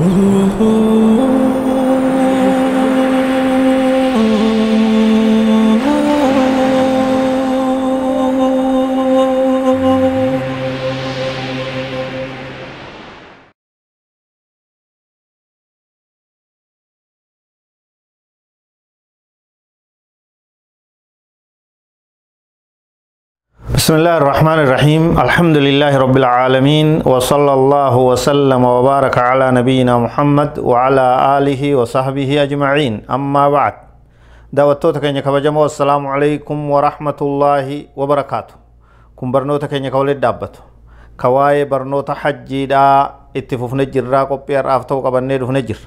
بسم الله الرحمن الرحيم. الحمد لله رب العالمين، وصلى الله وسلم وبارك على نبينا محمد وعلى آله وصحبه أجمعين. أما بعد، دعوتك إنك بجمع. السلام عليكم ورحمة الله وبركاته. كم برنوتك إنك ولد دابت كواي برنوت حجي دا اتفوف نجر راقب بير أفتو قبل نيرف نجر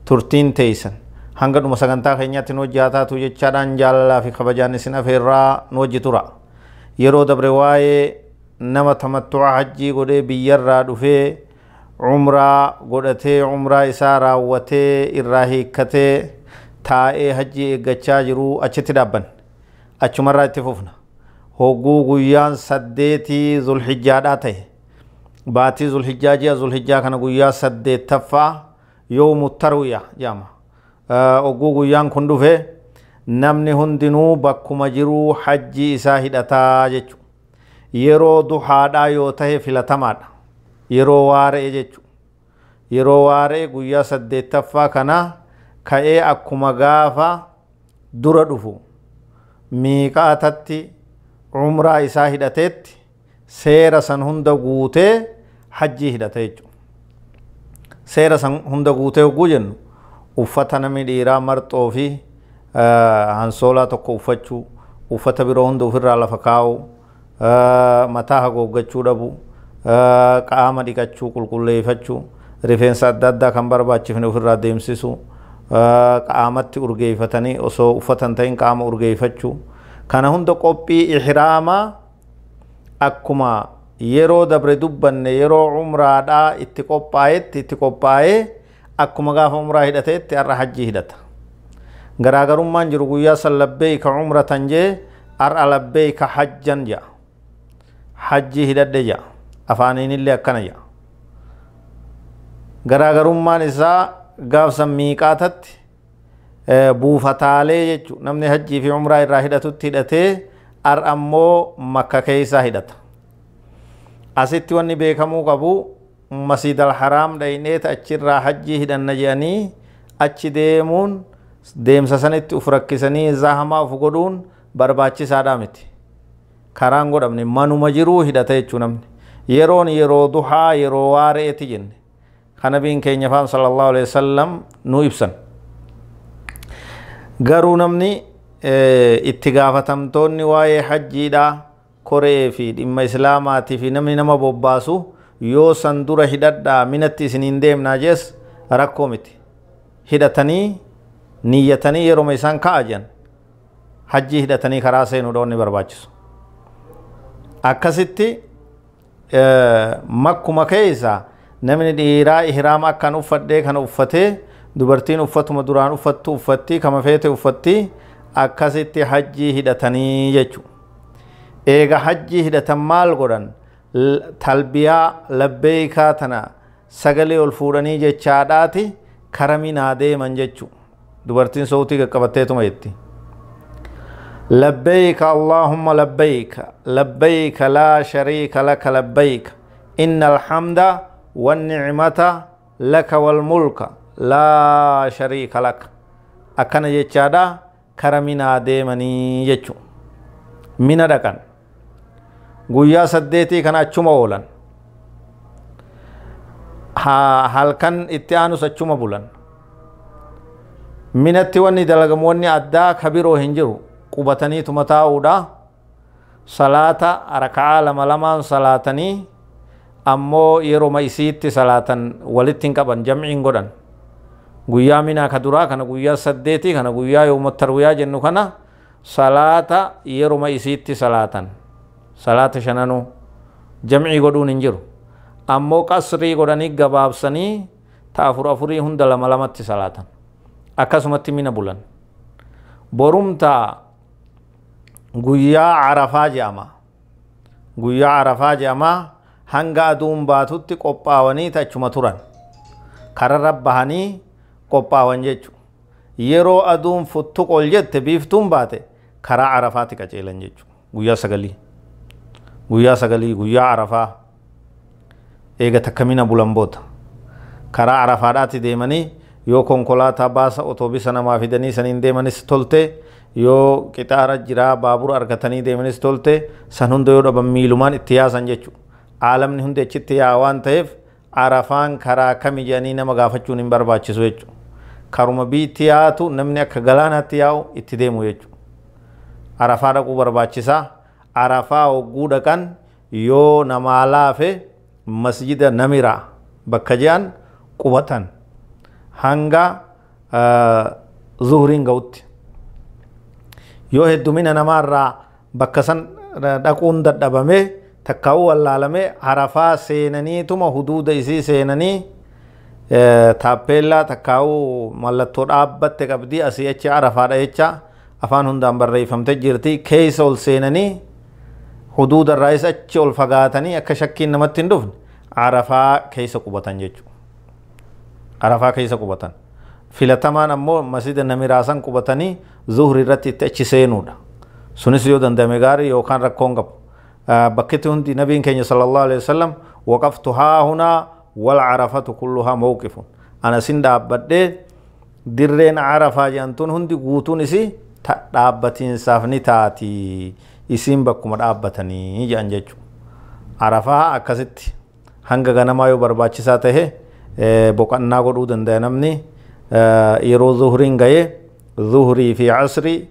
ترتين تيسن هنگد مسغنتا خينيات نوجاتا توجي جالا في خبجان سنا في را نوجي ترى yeroo dabre waa'ee nama tamattu'a hajjii godhee biyyarraa dhufee umraa godhatee umraa isaa raawwatee irraa hiikkatee taa'ee hajjii eeggachaa jiruu achitti dhaabban. Achumarraa itti fufna. Hogguu guyyaan 8 Zulhijjaadhaa ta'e, baatii Zulhijjaa ji'a Zulhijjaa kana guyyaa 8ffaa yoomu tarwiya jedhama. Hogguu guyyaan kun dhufee namni hundinuu bakkuma jiruu hajjii isaa hidhataa jechuudha. Yeroo duhaadhaa yoo tahe filatamaadha. Yeroo waaree jechuudha. Yeroo waaree guyyaa 8ffaa kana ka'ee akkuma gaafa dura dhufu miiqaatatti umraa isaa hidhateetti seera san hunda guutee hajjii hidhata jechuudha. Seera san hunda guutee hogguu jennu uffata namni dhiiraa marxoo fi hansoolaa tokko uffachuu, uffata biroo hunda ofirraa lafa kaa'uu, mataa haguuggachuu dhabuu, qaama dhiqachuu, qulqulleeffachuu, rifeensa adda addaa kan barbaachifne ofirraa deemsisuu, qaamatti urgeeffatanii osoo uffata hin ta'in qaama urgeeffachuu, kana hunda qophii ihraamaa akkuma yeroo dabre dubbanne yeroo umraadhaa itti qophaa'etti itti qophaa'ee akkuma gaafa umraa hidhateetti har'a hajjii hidhata. Garaagarummaan jiru guyyaa san labbeeyka umratan jee har'a labbeeyka hajjan jedha. Hajjii hidhadhe jedha. Afaaniinillee akkana jedha. Garaagarummaan isaa gaafsan miiqaatatti buufataalee jechuudha. Namni hajjii fi umraa irraa hidhatutti hidhatee har'a ammoo makka keessaa hidhata. Asitti wanni beekamuu qabu Masjidal Haraam dhayneet achirraa hajjii hidhanna jedhanii achi deemuun deemsa sanitti uf rakkisanii zahamaa uf godhuun barbaachisaadhaa miti. Karaan godhamne manuma jiruu hidhata jechuu namni. Yeroon yeroo duhaa yeroo waareeti jenne. Kana nabiin keenya faan sallallahu alaihi wasallam nu ibsan. Garuu namni itti gaafatamtoonni waa'ee hajjiidhaa koree fi dhimma islaamaatii fi namni nama bobbaasu yoo san dura hidhadhaa minatti isiniin deemnaa jees rakkoo miti. Hidhatanii niyyatanii yeroo isaan ka'a jiran hajjii hidhatanii karaa seenuu dhoonni barbaachisu. Akkasitti makkuma keessa namni dhiiraa ihraama akkan uffadhee kana uffatee dubartiin uffatuma duraan uffattu uffatti kama feete uffatti akkasitti hajjii hidhatanii jechuudha. Eega hajjii hidhatan maal godhan talbiyaa labbeeykaa tana sagalee ol fuudhanii jechaadhaati kara minaa deeman jechuudha. Dubartiin sootii qaqqabatteetuma jetti. Labbayka Allahumma labbayka labbayka laa shariika laka labbayka innal hamda wan ni'mata laka wal mulka laa shariika laka. Akkana jechaadha kara minaa deemanii jechuudha. Mina dhaqan. Guyyaa 8 kana achuma oolan. Halkan itti aanus achuma bulan. Minatti wanni dalagamu wanni addaa kabiroo hin jiru. Qubataniituma taa'uudha. Salaata raka'aa 2 2 salaatanii ammoo yeroo isiitti salaatan walitti hin qaban jamciin godhan. Guyyaa minaa ka duraa kana guyyaa 8 kana guyyaa yooma tarwiyaa jennu kana salaata yeroo isiitti salaatan. Salaata 5 jamcii godhuun hin jiru. Ammoo qasrii godhanii gabaabsanii ta 4 4 hunda 2 2tti salaatan. Akkasumatti mina bulan. Borumtaa guyyaa Arafaa jedhama. Guyyaa Arafaa jedhama hanga aduun baatutti qophaawanii achuma turan. Kararra bahanii qophaawan jechuudha. Yeroo aduun futtuq ol jette biiftuun baate karaa Arafaatti qajeelan jechuudha. Guyyaa sagalii. Guyyaa sagalii guyyaa Arafaa eega takkamina bulan booda karaa Arafaadhaatti deemanii yoo konkolaataa baasa otoobisa namaa fidanii saniin deemanis tolte yoo qixaara jiraa baabura argatanii deemanis tolte san hunda yoo dhaban miilumaan itti yaasan jechuudha. Aalamni hundi achitti yaa'a waan ta'eef Arafaan karaa kami jedhanii nama gaafachuun hin barbaachisu jechuudha. Karuma biitti yaatu namni akka galaanaatti yaa'u itti deemu jechuudha. Arafaa dhaquu barbaachisaa. Arafaa hogguu dhaqan yoo namaa laafe masjida Namiraa bakka jedhan qubatan hanga zuhuriin ga'utti. Yoo heddumina namaarraa bakka san dhaquun dadhabame takkaa'uu wallaalame Arafaa seenaniituma huduuda isii seenanii taappeellaa takkaa'uu mallattoo dhaabbatte qabdii asii achi Arafaadha jecha afaan hundaan barreeffamte jirti keessa ol seenanii huduuda irraayis achi ol fagaatanii akka shakkiin namatti hin dhufne Arafaa keessa qubatan jechuudha. Arafaa keessa qubatan. Filatamaan ammoo masjida Namiraa san qubatanii zuhri irratti itti achi seenuudha. Sunis yoo danda'ame gaarii yookaan rakkoon qabu. Bakkitti hundi nabiin keenya sallallahu alaihi wasallam waqaftu haa hunaa wal arafatu kulluhaa mawqifun. Ana sin dhaabbadhee dirreen Arafaa jedhamtuun hundi guutuun isii dhaabbatiinsaaf ni taati. Isiin bakkuma dhaabbatanii jedhan jechuudha. Arafaa akkasitti hanga ganamaa yoo barbaachisaa tahe boqonnaa godhuu danda'a namni yeroo zuhriin ga'ee zuhrii fi asrii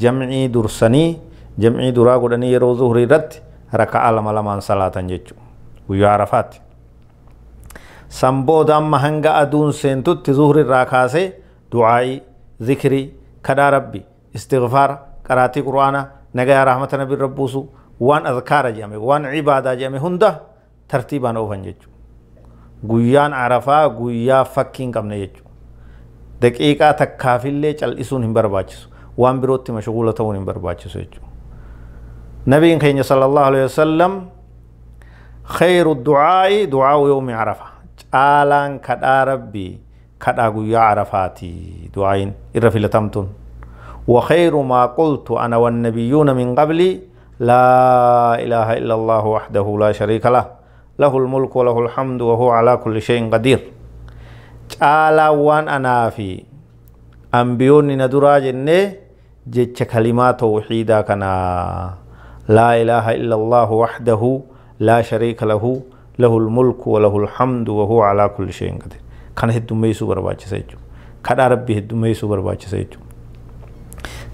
jam'ii dursanii jam'ii duraa godhanii yeroo zuhrii irratti raka'a lama lamaan salaatan jechuudha guyyaa Arafaatti. San booda amma hanga aduun seentutti zuhri irraa kaasee du'aa'ii, zikrii, kadhaa rabbi, istighfaara, qaraatii qur'aanaa, nagaya rahmata nabii irra buusu, waan azkaara jedhame, waan cibaadaa jedhame hunda tartiibaan oofan jechuudha. Guyyaan Arafaa guyyaa fakkii hin qabne jechuudha. Daqiiqaa takkaafillee cal'isuun hin barbaachisu. Waan birootti mashguula ta'uun hin barbaachisu jechuudha. Nabiin keenya sallallahu alaihi wasallam khayru du'aa'i du'aa'u yawmi Arafa. Caalaan kadhaa rabbii kadhaa guyyaa Arafaati du'aa'iin irra filatamtuun. Wa khayru maa qultu ana wannabiyyuuna min qabli laa ilaaha illa Allahu wahdahu laa shariika lah. له الملك وله الحمد وهو على كل شيء قدير. caalaa waan anaa fi ambiyoonni na duraa jennee jecha kalimaa tawxiidaa kana laa ilaaha illa Allahu wahdahu laa shariika lahu lahu almulku wa lahu alhamdu wa huwa alaa kulli shay'in qadir. Kana heddummeessuu barbaachisa jechuudha. Kadhaa rabbii heddummeessuu barbaachisa jechuudha.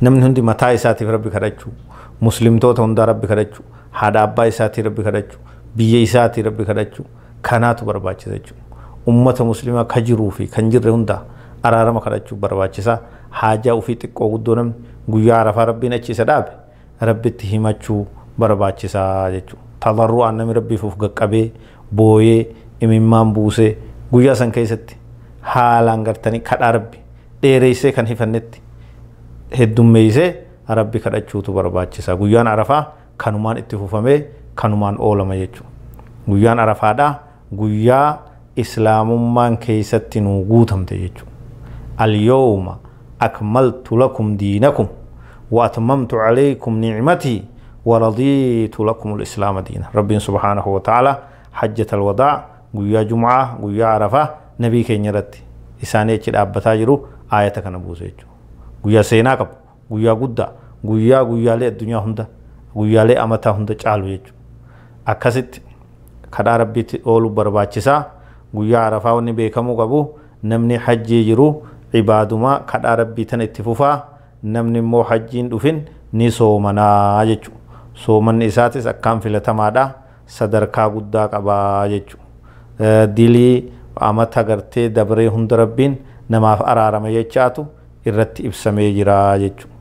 Namni hundi mataa isaatiif rabbi kadhachuu, muslimtoota hundaa rabbi kadhachuu, haadha abbaa isaatii rabbi kadhachuu, biyya isaatii rabbi kadhachuu kanaatu barbaachisa jechuudha. Ummata muslimaa ka jiruu fi kan jirre hunda araarama kadhachuu barbaachisa. Haajaa ofii xiqqoo guddoo namni guyyaa Arafaa rabbiin achi isa dhaabe rabbitti himachuu barbaachisaa jechuudha. Tadarru'aan namni rabbiif of qaqqabee booyee imimmaan buusee guyyaa san keessatti haalaan gartanii kadhaa rabbi dheereessee kan hifannetti heddummeessee rabbi kadhachuutu barbaachisa. Guyyaan Arafaa kanumaan itti fufamee kanumaan oolama jechuudha. Guyyaan Arafaadhaa guyyaa islaamummaan keessatti nuu guutamte jechuudha. Al-yawma akmaltu lakum diinakum wa atmamtu alaykum ni'matii wa radiitu lakum al-islaama diina. Rabbiin subhaanahu wa ta'ala hajjata al-wadaa guyyaa Jum'aa guyyaa Arafaa nabii keenya irratti isaanii achi dhaabbataa jiru aayata kana buuse jechuudha. Guyyaa seenaa qabu, guyyaa guddaa, guyyaa guyyaalee addunyaa hunda, guyyaalee amataa hunda caalu jechuudha. Akkasitti kadhaa rabbiitti ooluu barbaachisaa. Guyyaa Arafaa wanni beekamuu qabu namni hajjii jiru ibaadumaa kadhaa rabbii tana itti fufaa, namni immoo hajjiin dhufin ni soomanaa jechuudha. Soomanni isaatis akkaan filatamaadha, sadarkaa guddaa qabaa jechuudha. Dilii amata gartee dabree hunda rabbiin namaaf araarame jechaatu irratti ibsamee jira jechuudha.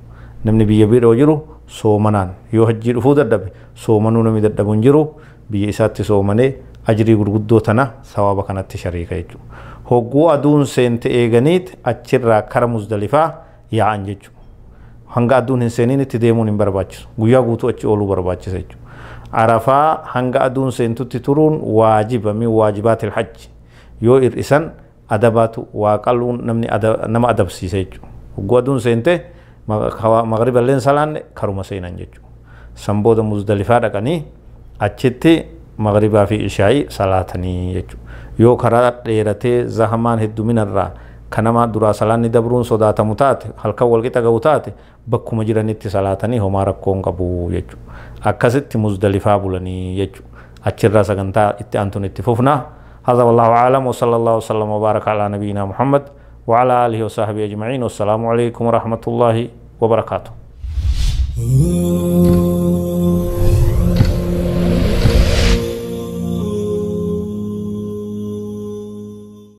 Namni biyya biroo jiru soomanaan yoo hajjii dhufuu dadhabe soomanuu namni dadhabu hin jiru, biyya isaatti soomanee ajrii gurguddoo tana sawaaba kanatti shariika jechuudha. Hogguu aduun seente eeganiit achirraa kara Muzdalifaa yaa'an jechuudha. Hanga aduun hin seeniin itti deemuun hin barbaachisu. Guyyaa guutuu achi ooluu barbaachisa jechuudha. Arafaa hanga aduun seentutti turuun waajiba min waajibaatil hajji. Yoo hir'isan Adabaatu waa qaluun namni nama adabsiisa jechuudha. Hogguu aduun seente magriba illeen salaanne karuma seenan jechuudha. San booda Muzdalifaa dhaqanii achitti magribaa fi ishaa'ii salaatanii jechuudha. Yoo karaa dheeratee zahamaan hedduminarraa kanama duraa salaanni dabruun sodaatamu taate, halkan walqixa ga'u taate, bakkuma jiranitti salaatanii homaa rakkoon qabu jechuudha. Akkasitti Muzdalifaa bulanii jechuudha. Achirraa sagantaa itti aantuun itti fufna. هذا والله أعلم، وصلى الله وسلم وبارك على نبينا محمد وعلى آله وصحبه أجمعين، والسلام عليكم ورحمة الله وبركاته.